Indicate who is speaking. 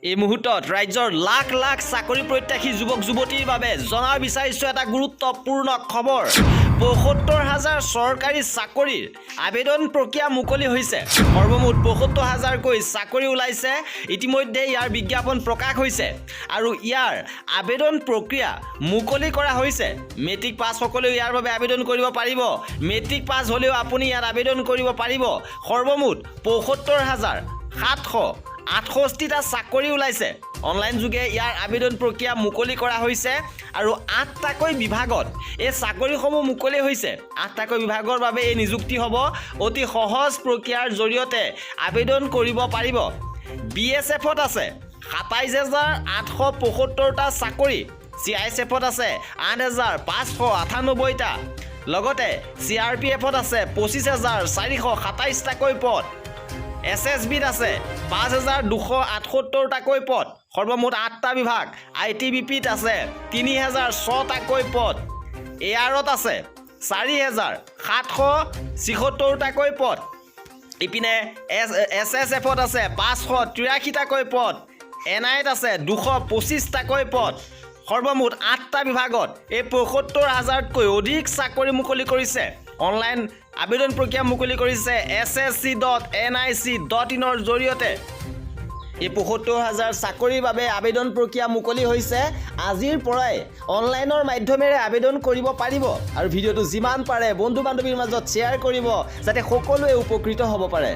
Speaker 1: এই মুহূৰ্তত ৰাজ্যৰ লাখ লাখ চাকৰি প্ৰত্যাশী যুৱক যুৱতীৰ বাবে জনাব বিচাৰিছোঁ এটা গুৰুত্বপূৰ্ণ খবৰ। 75 হাজাৰ চৰকাৰী চাকৰিৰ আবেদন প্ৰক্ৰিয়া মুকলি হৈছে। সৰ্বমুঠ 75 হাজাৰকৈ চাকৰি ওলাইছে। ইতিমধ্যে ইয়াৰ বিজ্ঞাপন প্ৰকাশ হৈছে আৰু ইয়াৰ আবেদন প্ৰক্ৰিয়া মুকলি কৰা হৈছে। মেট্ৰিক পাছসকলেও ইয়াৰ বাবে আবেদন কৰিব পাৰিব। মেট্ৰিক পাছ হ'লেও আপুনি ইয়াত আবেদন কৰিব পাৰিব। সৰ্বমুঠ 75,768টা চাকৰি ওলাইছে। অনলাইন যোগে ইয়াৰ আবেদন প্ৰক্ৰিয়া মুকলি কৰা হৈছে আৰু আঠটাকৈ বিভাগত এই চাকৰিসমূহ মুকলি হৈছে। আঠটাকৈ বিভাগৰ বাবে এই নিযুক্তি হ'ব। অতি সহজ প্ৰক্ৰিয়াৰ জৰিয়তে আবেদন কৰিব পাৰিব। বি এছ এফত আছে 27,875টা চাকৰি। চি I S এফত আছে 8598টা। লগতে চি আৰ পি এফত আছে 25,427টাকৈ পদ। এছ এছ বিত আছে 5278টাকৈ পদ। সৰ্বমুঠ আঠটা বিভাগ। I T B পিত আছে 3006টাকৈ পদ। এ আৰত আছে 4776টাকৈ পদ। ইপিনে এছ এছ এছ এফত আছে 583টাকৈ পদ। এন আইত আছে 225টাকৈ পদ। সৰ্বমুঠ আঠটা বিভাগত এই 75 হাজাৰতকৈ অধিক চাকৰি মুকলি কৰিছে। অনলাইন আবেদন প্ৰক্ৰিয়া মুকলি কৰিছে ssc.nic.inৰ জৰিয়তে। এই 75 হাজাৰ চাকৰিৰ বাবে আবেদন প্ৰক্ৰিয়া মুকলি হৈছে। আজিৰ পৰাই অনলাইনৰ মাধ্যমেৰে আবেদন কৰিব পাৰিব আৰু ভিডিঅ'টো যিমান পাৰে বন্ধু বান্ধৱীৰ মাজত শ্বেয়াৰ কৰিব, যাতে সকলোৱে উপকৃত হ'ব পাৰে।